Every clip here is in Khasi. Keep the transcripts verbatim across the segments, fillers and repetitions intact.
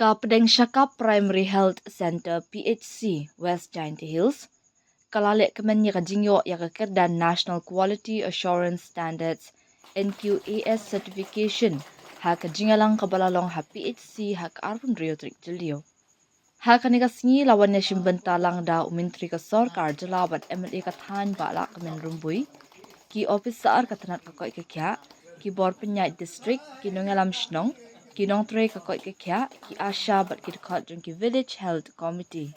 Ka Pdeng Shakap Primary Health Centre P H C, West Jaintia Hills, ka la lehkmen ïa ka jingïoh ïa ka kyrdan National Quality Assurance Standards, N Q A S certification, ha ka jingïalang kaba la long ha P H C ha ka arphew hynriew tarik Jylliew. Ha kane ka sngi la wan ïashim bynta lang da u Myntri ka Sorkar Jylla bad M L A ka thaiñ Bah Lahkmen Rymbui, ki ophisar ka tnat ka koit ka khiah, ki bor pynïaid district, ki nongïalam shnong, ki nongtrei ka koit ka khiah, ki ASHA bad ki dkhot jong ki Village Health Committee.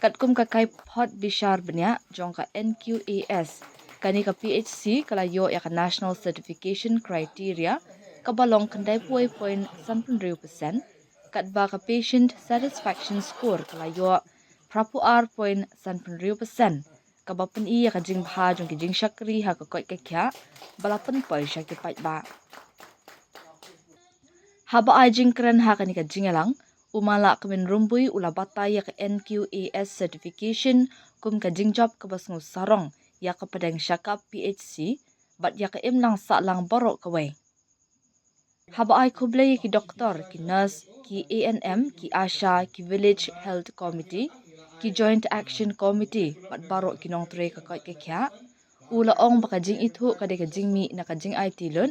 Katkum ka kaiphod bishar bniah jong ka N Q A S, kane ka P H C ka la ïoh ïa ka National Certification Criteria kaba long khyndai phew wei point san phew hynriew percent, katba ka Patient Satisfaction Score ka la ïoh phra phew ar point san phew hynriew percent, kaba pyni ïa ka jingbha jong ki jingshakri ha ka koit ka khiah ba la pynpoi sha ki paidbah. Haba ai jingkren ha kane ka jingïalang, u Ma Lahkmen Rymbui u la batai ïa ka N Q A S certification kum ka jingjop kaba sngewsarong ïa ka Pdeng Shakap P H C bad ïa ka imlang sahlang baroh kawei. Haba ai khublei ïa ki doktor, ki nurse, ki A N M, ki ASHA, ki Village Health Committee, ki Joint Action Committee bad baroh ki nongtrei ka koit ka khiah, u la ong ba ka jingithuh ka dei ka jingmih na ka jingaiti lut,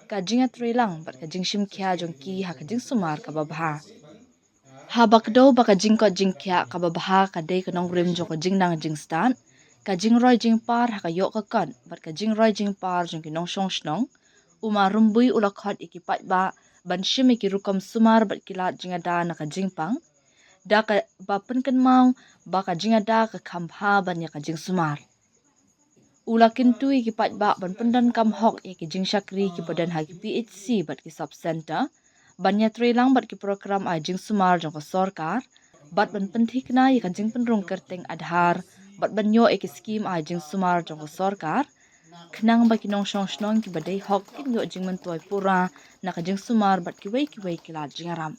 ka jingïatreilang bad ka jingshim khia jong ki ha ka jingsumar kaba bha. Haba kdew ba ka jingkoit jingkhiah kaba bha ka dei ka nongrim jong ka jingnang jingstad, ka jingroi jingpar ha ka ïoh ka kot bad ka jingroi jingpar jong ki nongshong shnong, u Ma Rymbui u la khot ïa ki paidbah ban shim ïa ki rukom sumar bad ki lad jingada na ka jingpang, da kaba pynkynmaw ba ka jingada ka kham bha ban ïa ka jingsumar. U la kyntu ïa ki paidbah ban pyndonkam hok ïa ki jingshakri kiba don ha ki P H C bad ki sub centre, ban ïatreilang bad ki program ai jingsumar jong ka sorkar, bad ban pynthikna ïa ka jingpynrung kyrteng Aadhaar, bad ban ïoh ïa ki skim ai jingsumar jong ka sorkar, khnang ba ki nongshong shnong kiba dei hok kin ïoh jingmyntoi pura na ka jingsumar bad kiwei kiwei ki lad jingïarap.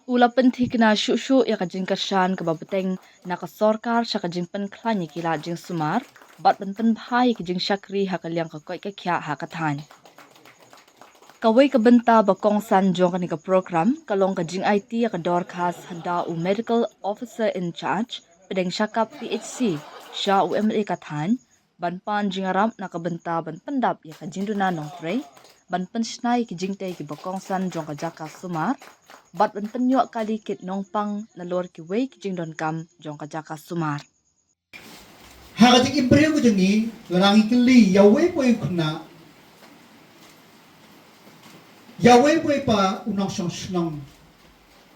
U la pynthikna shuh shuh ïa ka jingkyrshan kaba bteng na ka sorkar sha ka jingpynkhlaiñ ïa ki lad jingsumar bad ban pynbha ïa ki jingshakri ha ka liang ka koit ka khiah ha ka thaiñ. Kawei ka bynta ba kongsan jong kane ka program ka long ka jingaiti ïa ka dorkhas da u Medical Officer in Charge, Pdeng Shakap P H C, sha u M L A ka thaiñ, ban pan jingïarap na ka bynta ban pyndap ïa ka jingduna nongtrei, ban pynshna ïa ki jingtei kiba kongsan jong ka jaka sumar, bad ban pynïoh kali kit nongpang nalor kiwei ki jingdonkam jong ka jaka sumar. Ha ka jingim briew ka jong ngi, lada ngi kylli ïa uwei pa u khynnah, ïa uwei pa u nongshong shnong,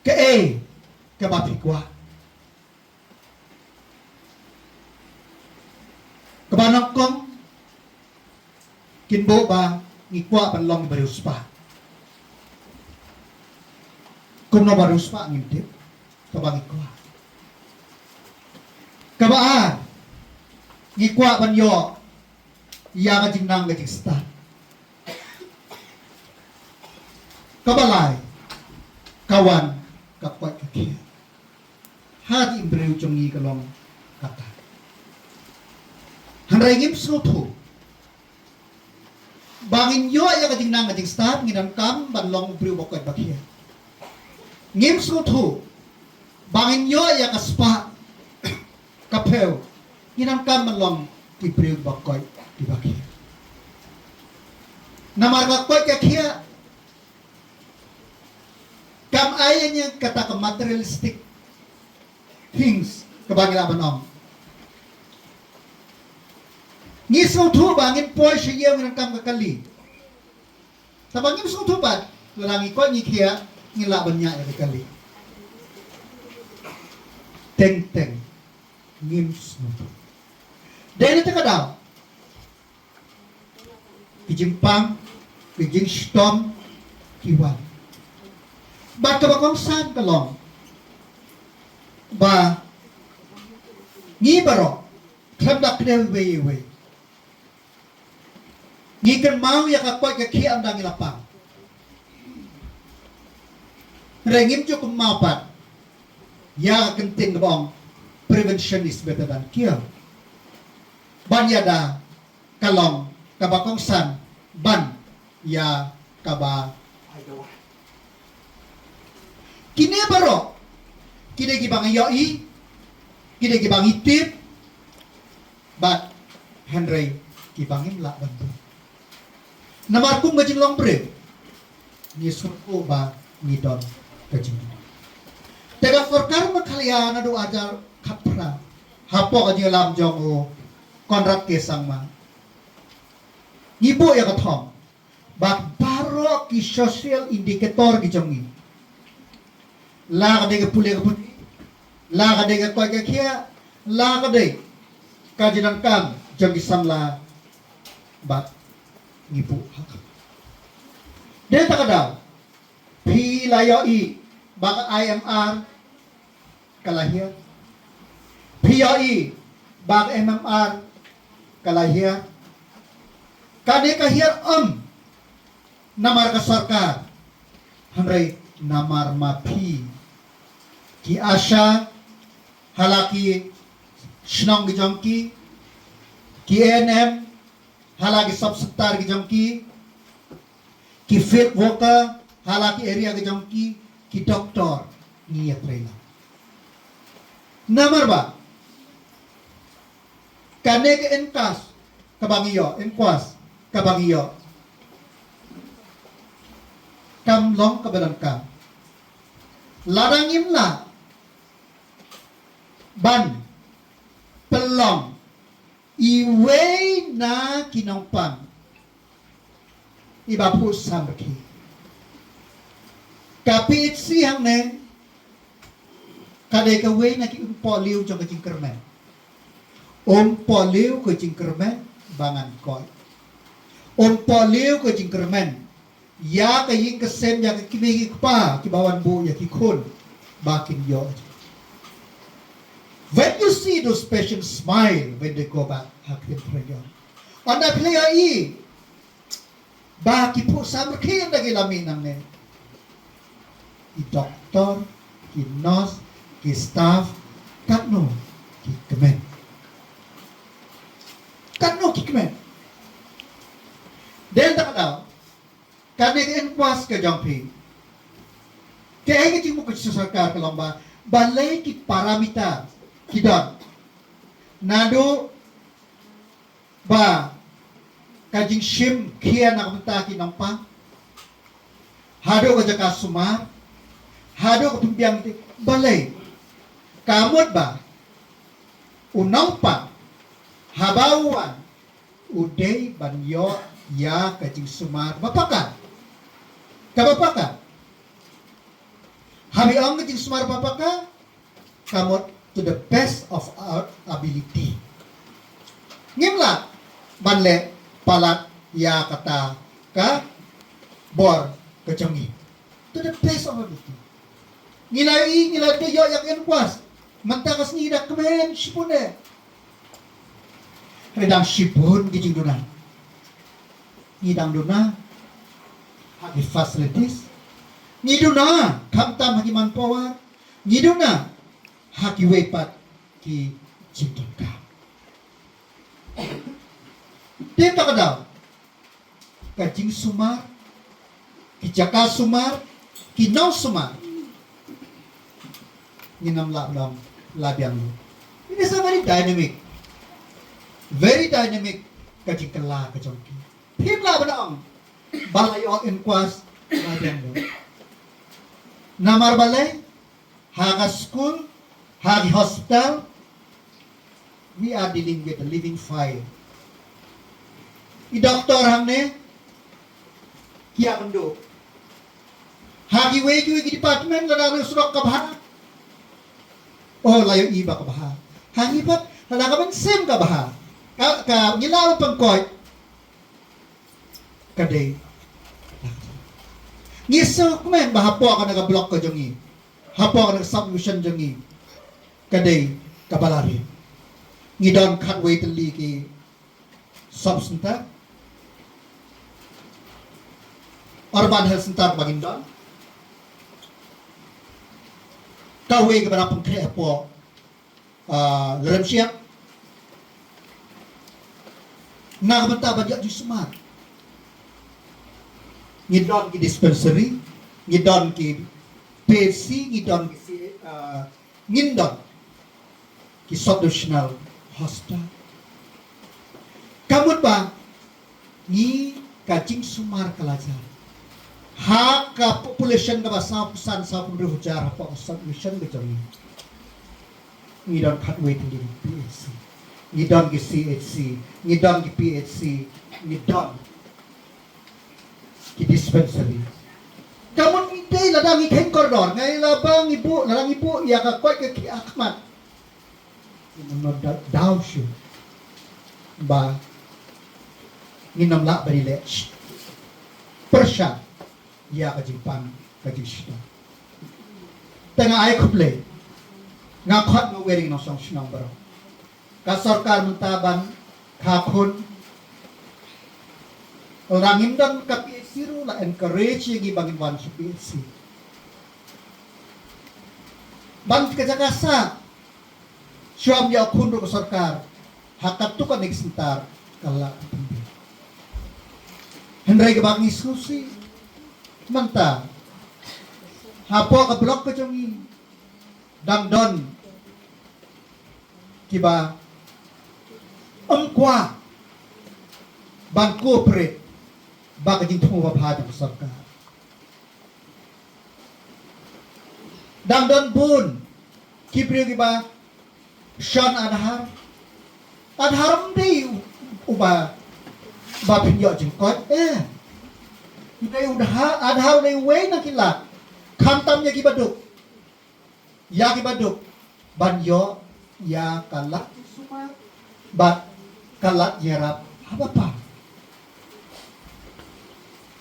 kaei kaba phi kwah? Kaba nyngkong, kin buh ba ngi kwah ban long ki briew spah. Kumno ba riewspah ngim tip, kaba ngi kwah. Kaba ar, ngi kwah ban ïoh ïa ka jingnang ka jingstad. Kaba lai, ka wan ka koit ka khiah. Ha ka jingim briew jong ngi ka long kata. Hynrei ngim sngewthuh ba ngin ïoh ïa ka jingnang ka jingstad, ngin donkam ban long u briew ba koit ba khiah. Ngim sngewthuh ba ngin ïoh ïa ka spah ka phew, ngin donkam ban long ki briew ba koit ki ba khiah. Namar ka koit ka khiah kam ai ïa ngi kata ka materialistic things kaba ngi lah ban ong. Ngi sngewthuh ba ngin poi sha ïew, ngin donkam ka kali. Tangba ngim sngewthuh pat lada ngi koit ngi khiah ngin lah ban ñiah ïa ka kali. Teng teng ngim sngewthuh. Dei na kata ka daw ki jingpang, ki jingshitom ki wan. Bad kaba kongsan ka long ba ngi baroh, khlem da kdew iwei ïa iwei, ngi kynmaw ïa ka koit ka khiah ynda ngi la pang. Hynrei ngim ju kynmaw pat ïa ka ktien kaba ong, "Prevention is better than cure." Ban ïada ka long kaba kongsan ban ïa kaba ai dawai. Kine baroh, kine ki ba ngi ïohi, kine ki ba ngi tip, bad hynrei ki ba ngim lah ban buh. Namar kum ka jinglong briew, ngi sngewthuh ba ngi don ka jingduna. Te ka sorkar Meghalaya naduh arhajar khatphra, hapoh ka jingïalam jong u Conrad K Sangma, ngi buh ïa ka thong ba baroh ki social indicator ki jong ngi, la ka dei ka pule ka pule, la ka dei ka koit ka khiah, la ka dei ka jingdonkam jong ki samla, bad ngi buh ha ka. Dei ta ka daw, phi la ïohi ba ka I M R ka la hiar. Phi ïohi ba ka M M R ka la hiar. Kane ka hiar ym namar ka sorkar, hynrei namar ma phi, ki ASHA ha la ki shnong ki jong ki, ki A N M ha la ki sub centre ki jong ki, ki field worker ha la ki area ki jong ki, ki doktor, ngi ïatrei lang. Namar ba kane ka INQUAS ka ba ngi ïoh, INQUAS ka ba ngi ïoh, kam long ka ba donkam lada ngim lah ban pynlong iwei na ki nongpang i ba phuh samrkhie. Ka P H C hangne ka dei kawei na ki umpohliew jong ka jingkyrmen. Umpohliew ka jingkyrmen ba ngan koit. Umpohliew ka jingkyrmen ïa ka ïing ka sem, ïa ka kmie ki kpa ki ba wan buh ïa ki khun ba kin ïoh. When you see those patients smile when they go back, ha ka ktien Phareng, ynda phi la ïohi ba ki phuh samrkhie ynda ki la mih nangne, ki doktor, ki nurse, ki staff, katno ki kmen. Katno ki kmen. Dei ta ka daw, kane ka INQUAS ka jong phi, kaei ka jingmut ka sorkar ka long ba balei ki parameter ki don, naduh ba ka jingshim khia na ka bynta ki nongpang, haduh ka jaka sumar, haduh ka pynbiang, te balei ka mut ba u nongpang haba u wan u dei ban ïoh ïa ka jingsumar ba paka, ka ba paka. Haba ong ka jingsumar ba paka, ka mut to the best of our ability. Ngim lah ban leh palat ïa kata ka bor ka jong ngi to the best of our ability. Ngi la ïohi, ngi la ïoh ïa ka INQUAS, mynta ka sngi da kmen shibun eh. Hynrei dang shibun ki jingduna. Ngi dang duna ha ki facilities, ngi duna khamtam ha ki manpower, ngi duna ha kiwei pat ki jingdonkam. Te ta ka daw, ka jingsumar, ki jaka sumar, ki nongsumar, ngin ym lah ban ong la biang lut. It is a very dynamic, very dynamic ka jingkylla ka jong ki. Phim lah ban ong ba la ïoh INQUAS la biang lut. Namar balei? Ha ka skul, ha ki hospital, we are dealing with a living fire. I doktor hangne ki ïakynduh. Ha kiwei kiwei ki department, lada ka surok ka bha, oh, la ïohi ba ka bha. Ha ngi pat, lada ka mynsiem ka bha, ka, ka ngi lah ban pynkoit, ka dei. Ngi sngewkmen ba hapoh kane ka block ka jong ngi, hapoh kane ka sub-division jong ngi, ka dei kaba la rit. Ngi don khatwei tylli ki sub center, urban health center ba ngin don. Kawei kaba la pynkhreh hapoh, ah, Lyremshyiap, na ka bynta ban ïoh jingsumar. Ngi don ki dispensary, ngi don ki P H C ngi don ki si, uh, ngin don ki sub-divisional hospital. Ka mut ba ngi ka jingsumar ka la jar ha ka population kaba sawphew san sawphew hynriew hajar hapoh ka sub-division ka jong ngi. Ngi don khatwei tylli ki P H C, ngi don ki C H C, ngi don ki P H C, ngi don ki dispensary. Ka mut ngi dei lada ngi kheiñ kordor, ngi lada ngi buh, lada ngi buh ïa ka koit ka khiah ha khmat, ngi nym da-, daw shuh ba ngi nym lah ban ïaleh pyrshah ïa ka jingpang ka jingshitom. Te nga ai khublei, nga khot nga wer ïa ki nongshong shnong baroh, ka sorkar mynta ban kha khun. Lada ngim don ka P H C ruh, la encourage ïa ngi ba ngin wan sha P H C. Ban ka jaka sah, shuwa ym ïoh khun ruh ka sorkar, ha katto katne ki center ka lah ban pynbiang. Hynrei kaba ngi sngewsih mynta, hapoh ka block ka jong ngi dang don kiba ym kwah ban cooperate bad ka jingthmu babha jong ka sorkar. Dang don bun ki briew kiba shon Aadhaar. Aadhaar ym dei u-, uba, ba phin ïoh jingkoit, eh. U dei u Aadhaar, Aadhaar u dei uwei na ki lad, khamtam ïa kiba duk, ïa kiba duk ban ïoh ïa ka lad sumar bad ka lad ïarap haba pang.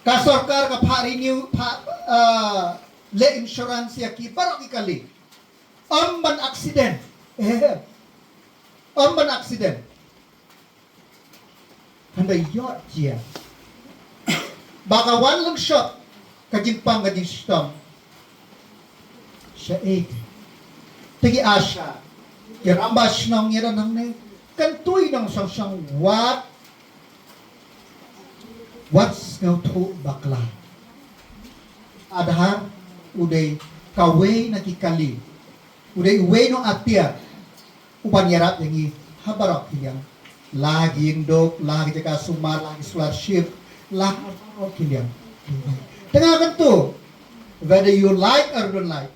Ka sorkar ka phah renew, phah, ah, leh insurance ïa ki baroh ki kali. Ym ban accident. Eh. Ym ban accident. Hynrei ïoh jia ba ka wan lynshop ka jingpang ka jingshitom. Shaei te ki ASHA, ki rangbah shnong ïa da nangne, kyntu ïa nongshong shnong, wat, wat sngewthuh bakla. Aadhaar u dei kawei na ki kali, u dei uwei na u atiar u ban ïarap ïa ngi ha baroh ki liang. La ki ïing duk, la ki jaka sumar, la ki scholarship, la ha baroh ki liang. Te nga kyntu, whether you like or don't like,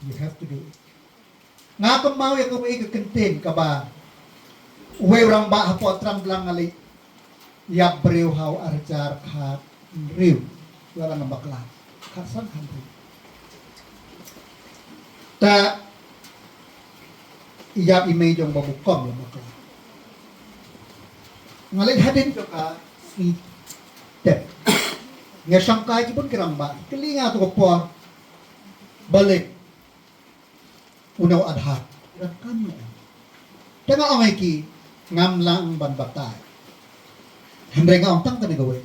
you have to do it. Nga kynmaw ïa kawei ka kyntien kaba uwei u rangbah hapoh Tram Dlang u la leit ïap briew ha u arhajar khathynriew. Ïa la nga bakla, khatsan khathynriew. Te ïap i mei jong ba bukom la bakla. Nga leit hadien jong ka sngi tep, nga shongkai ki bun ki rangbah, kylli nga tu ka por, balei une u Aadhaar, ki donkam ne em? Te nga ong ïa ki, ngam lah ban batai. Hynrei nga ong tang kane kawei.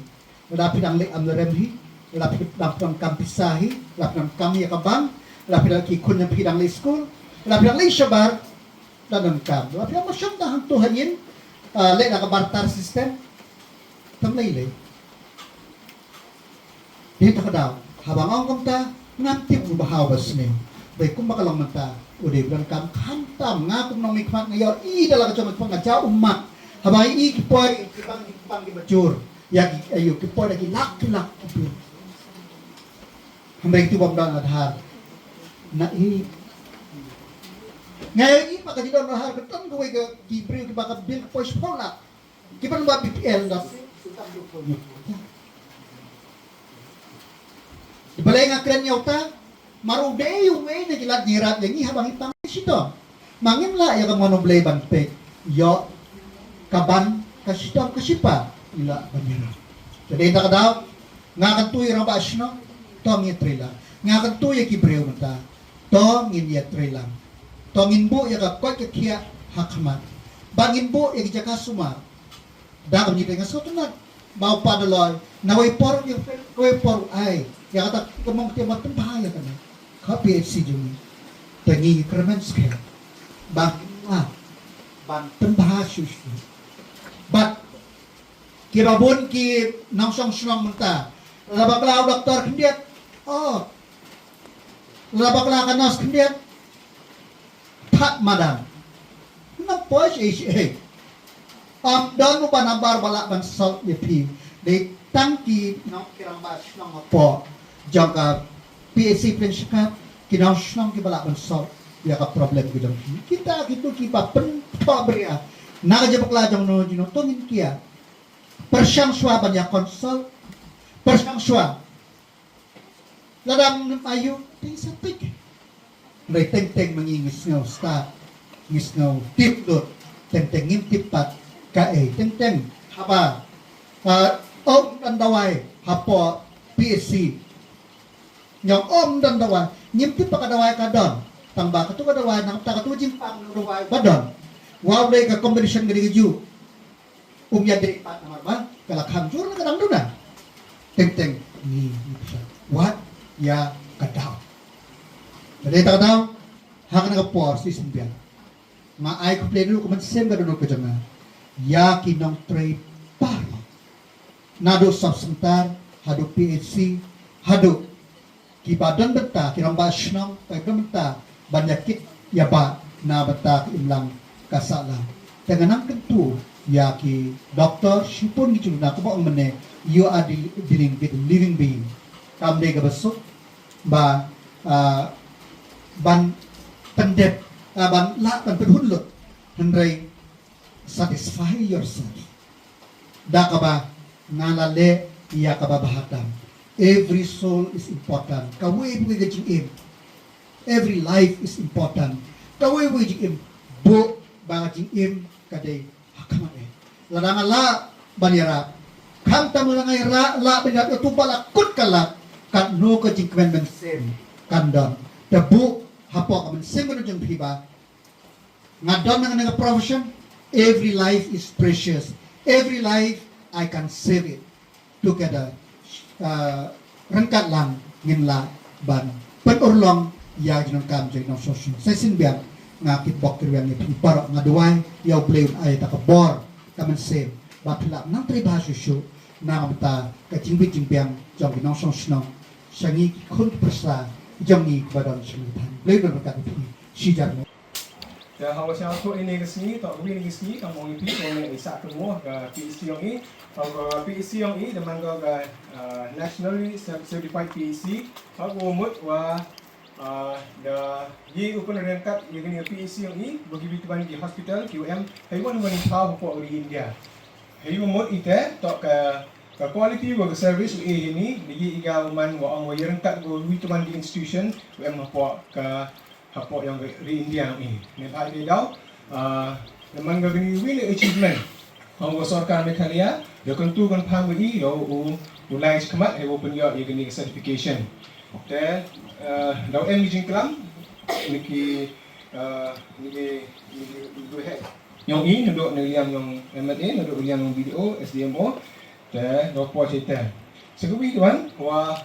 Lada phi dang leit amlarem hi, lada phi dang pyndonkam pisa hi, lada phi donkam ïa ka bank, lada phi dang, ki khun jong phi dang leit skul, lada phi dang leit shabar, dang donkam. Lada phi dang mashong dang hangto ha ïing, ah, leit da ka barter system, tam lei lei. Dei ta ka daw, haba nga ong kumta, ngam tip u ba hau ba sniew. Dei kumba ka long mynta, u dei u donkam, khamtam nga kum nongmihkhmat nga ïohi da la ka jong ka, nga jaw ummat. Haba ïohi ki poi, ki bank, ki bank kiba jur. Ïa ki, ïa ki poi da ki lak, ki lak, ki poi. Hynrei tu bym don Aadhaar. Na i. Nga ïohi ba ka jingdon Aadhaar ka don kawei ka, ki briew kiba ka bill ka poi shiphew lak. Ki ban ba B P L da. Balei nga kren ïa uta? Namar u dei uwei na ki lad jingïarap ïa ngi haba ngi pang shitom. Ma ngim lah ïa ka mon U Blei ban peit ïa ka ban ka shitom ka shipa, ngi lah ban ïarap. Te dei ta ka daw, nga kyntu ïa rangbah shnong, to ngin ïatreilang. Nga kyntu ïa ki briew mynta, to ngin ïatreilang. To ngin buh ïa ka koit ka khiah ha khmat. Ba ngin buh ïa ki jaka sumar. Da ka bynta nga sngewtynnat ba u Padaloi, na wei por u ïa, wei por u ai ïa kata ka mong te ba pynbha ïa kane ka P H C jong ngi. Te ngi kyrmen skhem ba ngi lah ban pynbha shuh shuh. Bad kiba bun ki nongshong shnong mynta, lada bakla u doktor khyndiat, oh, La bakla ka nurse khyndiat. Thad madan. Ngam poi shi shi. Ym don uba nabar ba lah ban solve ïa phi. Dei tang ki nongkyrpad shnong hapoh jong ka P H C Pynshngaiñ, ki nongshong kiba lah ban solve ïa ka problem ki jong ki. Kita kito kiba pynpaw bria na ka jingpakla jong no jong no, to ngin ïa pyrshang shuwa ban ïa consult, pyrshang shuwa. Lada ym ayu te sa pik. Hynrei teng teng ma ngi ngi sngew stad, ngi sngew tip lut, teng teng ngim tip pat kaei, teng teng haba, ah, ym don dawai hapoh P H C. Ñiong ym don dawai, ngim tip ba ka dawai ka don. Tang ba katu ka dawai, nangta katu ka jingpang dawai ba don. Wow, dei ka combination ka dei ka ju. Um ïa dei pat namar ba ka la kham jur na ka dang duna. Teng teng ngi, ngi pyrshang. Wat ïa ka daw. Ka dei ta ka daw. Ha kane ka por shisien biang, nga ai khublei ruh ka mynsiem ka dohnud ka jong nga ïa ki nongtrei baroh, naduh sub center haduh P H C, haduh kiba don bynta, ki rangbah shnong, kiba don bynta ban ïa kit ïa bah na bynta ka imlang ka sahlang. Te nga nang kyntu ïa ki doktor, shibun ki jingduna, kumba ong mynne, you are de-, dealing with a living being. Kam dei kaba suk ba, ah, ban pyndep, ah, ban lah ban pynhun lut. Hynrei satisfy yourself da kaba nga la leh ïa kaba bha tam. Every soul is important. Kawei kawei ka jingim. Every life is important. Kawei kawei ka jingim. Buh ba ka jingim ka dei ha khmat eh. Lada nga lah ban ïarap, khamtam lada nga ïarap, lah ban ïarap ïa uto ba la kut ka lad, katno ka jingkmen mynsiem kan don. Te buh hapoh ka mynsiem ka don jong phi ba nga don na kane ka profession, every life is precious. Every life I can save it together. Uh, ryngkat lang ngin lah ban pynurlong ïa ki jingdonkam jong ki nongshong shnong. Sa shisien biang nga kitbok kitrwiang ïa phi baroh, nga duwai ïa U Blei un ai ïa ka bor ka mynsiem ba phin lah nang trei bha shuh shuh na ka bynta ka jingbit jingbiang jong ki nongshong shnong, sha ngi ki khun ki pyrsa jong ngi kiba don sha ngi than. Blei un ryngkat ïa phi shi jar mo. Te haba sngewthuh ïa kane ka sngi, to kawei na ki sngi, kam ong ïa phi, ong ïa i sah kynmaw ka P H C yong i, ka P H C yong i, da man ka, ka, ah, Nationally Cer-, Certified P H C, haba mut wa, ah, da i u pynryngkat ïa kane ka P H C yong i, ba ki bit ban ki hospital, ki em, hei wan wan i thaw hapoh ri India. Hei mut ite, to ka, ka quality wa ka service u e ïa ni, da i i ka u man wa ong wa ïaryngkat wa wi tu man ki institution, u em hapoh ka hapoh yong ka ri India i. Ne bha i daw, ah, ne man ka kani wi ne achievement. Hong ka sorkar Meghalaya, da kyntu kynpham wa i, yow u, u lai chi khmat, hei wa pynyoh i kani ka certification. Te, ah, daw em i jingklam, ni ki, ah, ni ki, ni ki, ni ki hek. Yong i, nadooh na liang yong M L A, nadooh liang yong B D O, S D M O, te, daw poi te. Sa kawi tuan, wa,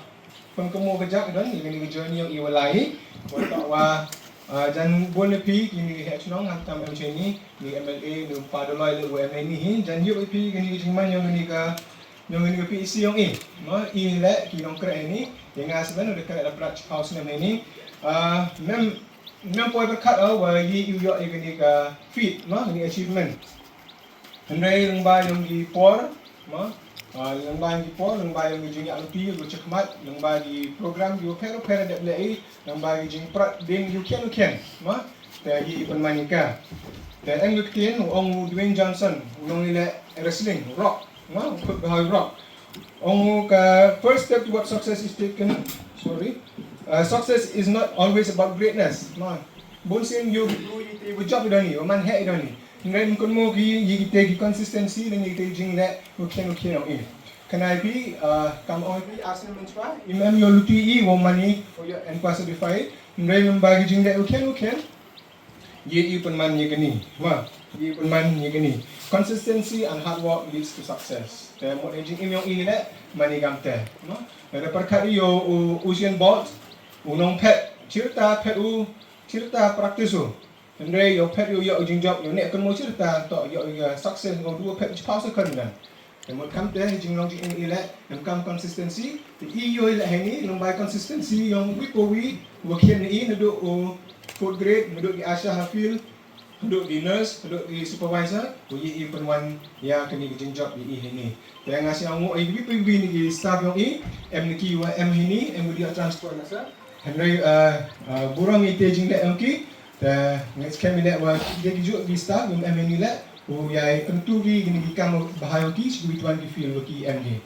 Pynkham mo ka jak don, ïa kani ka journey yong i wa lai. Wa toh wa, ah, jan bun na phi, kini ki heh chnong, hangtam em cheni, ni M L A, ni pa Doloi le wa M L A ni hi, jan ïoh ïa phi, kani ka jingman yong kani ka, yong kani ka P H C yong i. Mo, i le, ki nongkreh ni, ïa nga snem, u da kreh la prat chiphaw snem ni. Ah, mem, mem poi pyrkhat, oh, wa i ïoh ïa kani ka feat, mo, kani achievement. Hynrei lyngba yong ki por, mo, ah, lyngba yong ki por, lyngba yong ki jingïaid lynti, ki jingkhmat, lyngba ki program, ki pher pher dep leh i, lyngba ki jingprat dien ki u khian u khian, mo, te i pynman ïa ka. Te em ki ktien, u ong u Dwayne Johnson, u nongleh wrestling, rock, mo, u khut bha rock. Ong ka first step toward success is taken, sorry. Uh, success is not always about greatness. Ma, bun sien ïoh ki bru i te wa jop i doni, wa man heh i doni. Hynrei ym kynmaw ki, ïa ki te ki consistency, ne ïa ki te jingleh, u khian u khian ong i. Kane phi, uh, kam ong phi, ar snem mynchwa, im em ïoh luti i, wa man i, wa ïoh NAPARA certified. Hynrei ym ba ki jingleh, u khian u khian. Ïa i pynman ïa kani, ma, ïa i pynman ïa kani. Consistency and hard work leads to success. Te mo ne jingim yong i le, man i kam te, ma. Te da pyrkhat ïa u Usain Bolt, u nongphet, chirta phet u, chirta practice u. Hynrei ïa u phet ïa u ïa u jingjop, ïa u ne kynmaw chirta, to ïa u ïa success, u du phet chiphaw second dan. Te mut kam te hi jinglong jingim i leh em kam consistency. Te i yoi leh hini lum bai consistency yong wi po wi wa khian i naduh u fourth grade, naduh ki ASHA ha field, naduh ki nurse, naduh ki supervisor, u i i pynwan ya kini ki jingjop i i hini. Te nga sngewthuh i wi po wi ni ki staff yong i em ni ki wa em hini em wi di transfer na sa. Hynrei uh, uh, burong i te jingleh yong ki. Te ngi skhem i leh wa ki ki ju ki staff yong em hini leh u ya i pyntu wi kini ki kam bahai yong ki shu wi tuan ki field wa ki em ki.